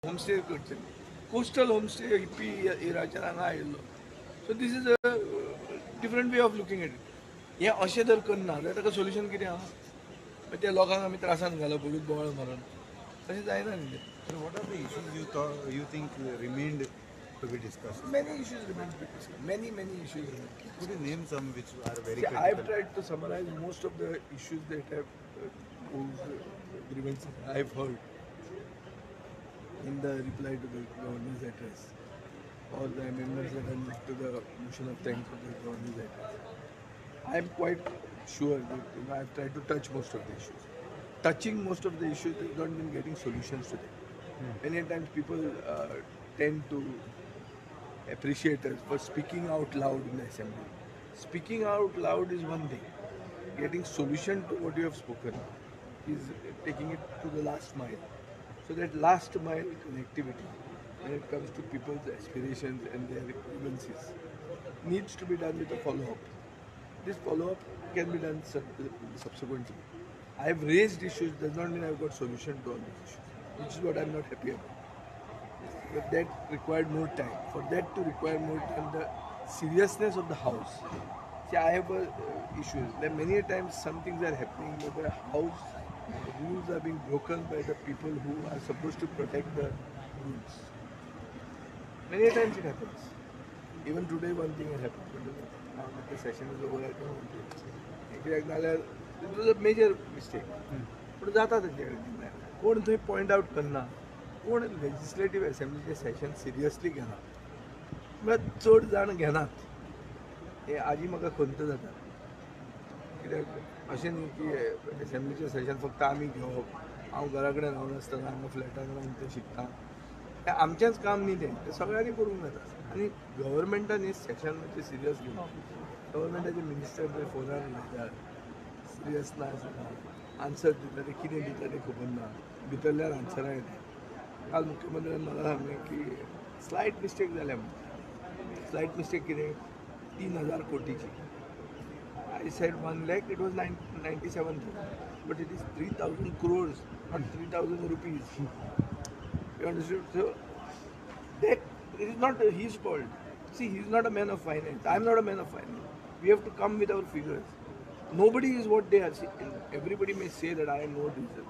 Homestay करचे, coastal homestay hippie इराचेर हांगा आयिल्लो. So this is a different way of looking at it. हें अशें जर करना जाल्यार ताका सोल्युशन कितें आहा? मागीर त्या लोकांक आमी त्रासान घालप, पयलींच बोवाळ मारून, तशें जायना न्ही तें. So what are the issues you think remained to be discussed? Many issues remain to be discussed. Many, many issues remain. Could you name some which are very See, I've critical? Tried to summarize most of the issues that have whose grievances I've heard in the reply to the governor's address or the amendments that are moved to the motion of thanks for the governor's address. I am quite sure that I've tried to touch most of the issues. Touching most of the issues does not mean getting solutions to them. Many times people tend to appreciate us for speaking out loud in the assembly. Speaking out loud is one thing. Getting solution to what you have spoken is taking it to the last mile. So that last mile connectivity, when it comes to people's aspirations and their grievances, needs to be done with a follow-up. This follow-up can be done subsequently. I have raised issues does not mean I've got solution to all these issues, which is what I'm not happy about. But that required more time. For that to require more time, the seriousness of the house. See, I have a issue. There many a times some things are happening where the house rules are being broken by the people who are supposed to protect the rules. Many a times it happens. Even today one thing has happened. Now that the session is over, I don't want to. कित्याक नाल्यार it was a major mistake. पूण जाता तेंचे कडेन, कोण थंय point out करना, कोण लेजिस्लेटीव असेंब्लीचें सेशन सिरियसली घेना, म्हळ्यार चड जाण घेनात. हें आजी म्हाका खंत जाता, कित्याक अशें न्ही की असेंब्लीचें सेशन फक्त आमी घेवप. हांव घरा कडेन रावनासतना हांगा फ्लॅटान रावन तें शिकता, तें आमचेंच काम न्ही, तें तें सगळ्यांनी करूंक जाता. आनी गव्हर्मेंटान हें सेशन मातशें सिरियस घेवप. गव्हर्मेंटाचे मिनिस्टर थंय फोनार उलयतात, सिरियस ना आसना, आन्सर दिता ते कितें दिता तें खबर ना, भितरल्यान आन्सरां येता. काल मुख्यमंत्र्यान म्हाका सांगलें की स्लायट मिस्टेक जाल्या म्हणून. स्लायट मिस्टेक कितें? 3,000 कोटीची. I said 1 lakh, it was 997,000, but it is 3,000 crores, not 3,000 rupees. You understood? So that it is not his fault. See, he is not a man of finance. I am not a man of finance. We have to come with our figures. Nobody is what they are. See, everybody may say that I know this.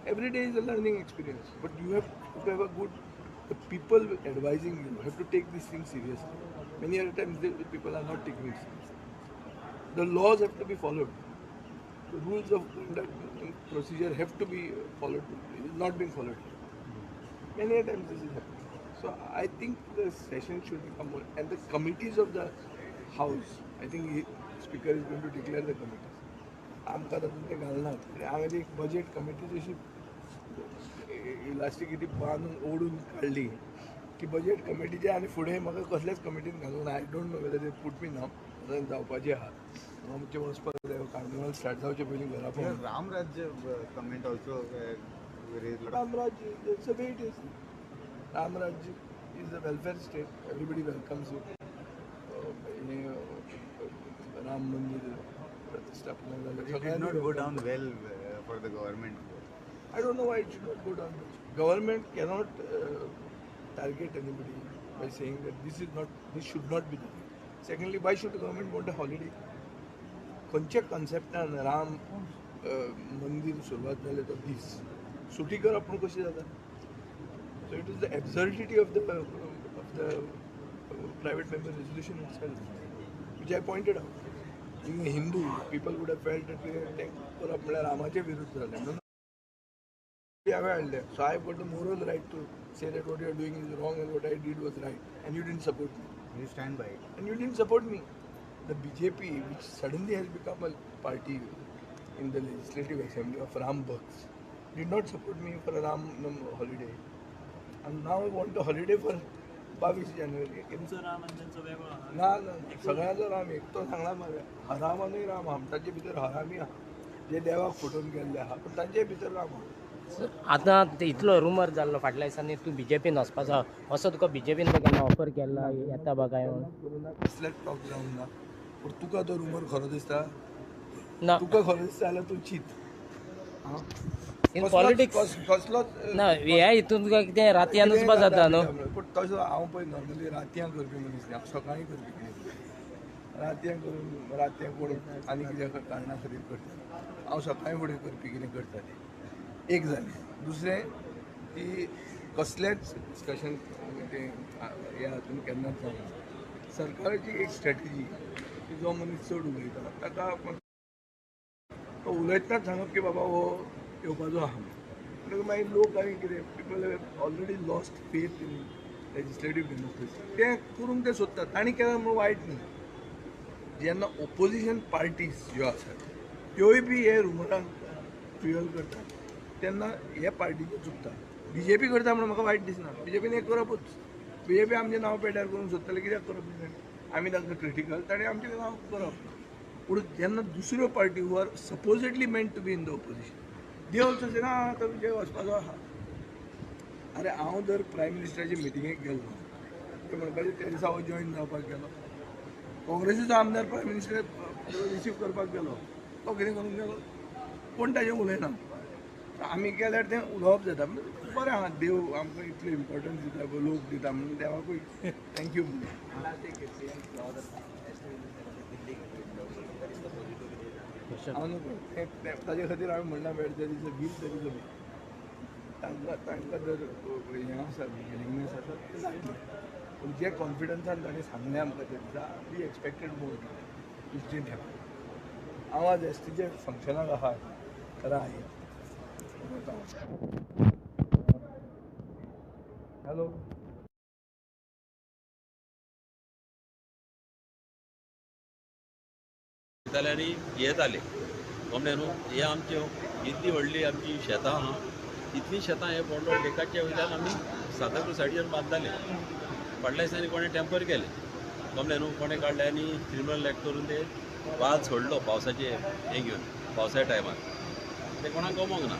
Every day is a learning experience, but you have to have a good. The people advising you have to take these things seriously. Many other times the people are not taking it seriously. The laws have to be followed. The rules of conduct and procedure have to be followed. It is not being followed. Many a times this is happening. So I think the session should become more, and the committees of the house. I think speaker is going to declare the committees. आमकां तातूंत ते घालनात आनी हांवें एक budget committee जशी elasticity बांदून ओडून काडली की बजेट कमिटीचे आनी फुडें म्हाका कसल्याच कमिटीन घालूंक ना. I don't know whether they put me now. जावपाचें आहा, आमचें वचपाक जाय, कार्निवल स्टार्ट जावचे पयलीं घरा Your पावून. Ram Rajya comment also raised lot of Ram Rajya, that's the way it is. Ram Rajya is a welfare state. Everybody welcomes it. हे राम मंदिर प्रतिष्ठापना But झालं. it did not go down well for the government. I don't know why it should not go down. Government cannot target anybody by saying that this is not, this should not be done. Secondly, why should the government want a holiday? खंयच्या कॉन्सेप्टान राम मंदिर सुरवात जालें तो दीस सुटी करप म्हूण कशी जाता? So it is the absurdity of the private member resolution itself, which I pointed out. Being a Hindu, people would have felt that तें करप म्हळ्यार रामाचे विरुद्ध जालें, म्हणून हांवें हाडलें. So I got the moral right to say that what you are doing is wrong and what I did was right, and you didn't support me. You stand by it. And you didn't support me. The BJP, which suddenly has become a party in the Legislative Assembly of Ram Bhakts, did not support me for a Ram holiday. And now I want a holiday for 22 जानेवारी. तुमचो राम आनी तेंचो वेगळो आहा. ना ना, सगळ्यांचो राम एक. तो सांगला मरे, हरामानूय राम आहा, तांचे भितर हरामी आहा जे देवाक फटोवन गेल्ले आहा, पूण तांचे भितर राम आहा. आतां ते इतलो रुमर जाल्लो फाटल्या दिसांनी, तूं बीजेपीन वचपाचो असो, तुका बीजेपीन केन्ना ऑफर केला, येता बा काय म्हणून? करूं ना, कसलेच टॉक जावंक ना. पूण तुका तो रुमर खरो दिसता? ना. तुका खरो दिसता जाल्यार तूं चीत. आं. इन पॉलिटिक्स कसलोच ना ह्या हितून तुका कितें रातयान वचपा जाता न्हू. पूण तसो हांव पळय नॉर्मली रातयां करपी मनीस न्ही, हांव सकाळीं करपी कितें रातयां करून रातयां कोण आनी कित्या कारणा खातीर करता. हांव सकाळीं फुडें करपी कितें करता तें एक जालें. दुसरें की कसलेंच डिस्कशन तें ह्या हातून केन्नाच जावना. सरकाराची एक स्ट्रेटजी की जो मनीस चड उलयता ताका तो उलयतनाच सांगप की बाबा हो येवपाचो आहा म्हणटकच मागीर लोक आनी कितें people have already lost faith in legislative democracy. तें करूंक ते सोदतात तांणी केलें म्हणून वायट न्ही. जेन्ना ओपोजिशन पार्टीज ज्यो आसात त्योय बी हे रुमरांक फ्युअल करतात तेन्ना हे पार्टीचें चुकता. बीजेपी करता म्हणून म्हाका वायट दिसना. बीजेपीन हें करपूच. बीजेपी आमचें नांव पेड्यार करूंक सोदताले कित्याक करप न्ही? आमी तांकां क्रिटिकल ताणें आमचें नांव करप. पूण जेन्ना दुसऱ्यो party who are supposedly meant to be in the opposition they also say ना आतां विजय वचपाचो आहा. अरे हांव जर प्रायम मिनिस्टराचे मिटिंगेक गेल्लो ते म्हणपाचें त्या दिसा हांव जॉयन जावपाक गेलो. काँग्रेसीचो आमदार प्रायम मिनिस्टर रिसीव करपाक गेलो तो कितें करूंक गेलो कोण ताजें उलयना. आमी गेल्यार तें उलोवप जाता. बरें आहा देव आमकां इतलें इम्पोर्टन्स दिता लोक दिता म्हणून देवाकूय thank you म्हणून. हांव न्हू ताजे खातीर हांवें म्हणलां where there is a will there is a way. तांकां तांकां जर हें आसा विलिंगनेस आसा तें जातलें. पूण जे कॉन्फिडन्सान ताणें सांगलें आमकां त्या दिसा we expected more which didn't happen. हांव आज एसटीच्या फंक्शनाक आहा राय. हॅलो जाल्यार हे जाले कमले न्हू. हे आमच्यो इतली व्हडली आमची शेतां आहा तितलीं शेतां हे बोंडो लेकाच्या वयल्यान आमी सांताक्रूज सायडीच्यान बांदताले. फाटल्या दिसांनी कोणें टेंपर केलें कमले न्हू, कोणें काडलें आनी क्रिमिनल एक्ट करून ते वाद सोडलो पावसाचे हें घेवन पावसा टायमार ते कोणाक गमोंक ना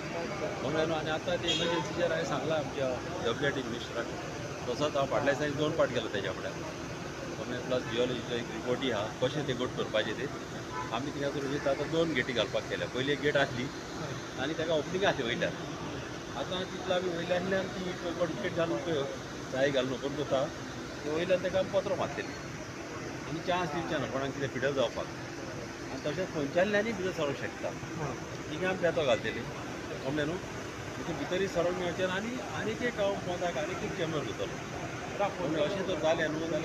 कमले न्हू. आनी आतां ते इमर्जन्सीचेर हांवें सांगलां आमच्या डब्ल्यू टी मिनिस्टराक तसोच हांव फाटल्या दिसांनी 2 पाट गेलो तेज्या फुड्यान कमले प्लस जियोलॉजीचो एक रिपोर्टूय आहा कशें ते गोट करपाचें ते. आमी थिंगासर आतां 2 गेटी घालपाक केल्या. पयली एक गेट आसली आनी ताका ओपनींग आसली वयल्यान. आतां तितलो आमी वयल्यान ती गेट घालून पळय चाय घालून ओपन करता ते वयल्यान ताका आमी पत्रो मारतली आनी चान्स दिवचे ना कोणाक कितें फिडल जावपाक. आनी तशेंच खंयच्यानल्यानूय भितर सरोंक शकता थिंगा आमी बेतो घालतली कमले न्हू. म्हणजे भितरूय सरोंक मेळचें ना आनी आनीक एक हांव पोंदाक आनीक एक चेंबर करतलो. अशें जर जालें न्हू जाल्यार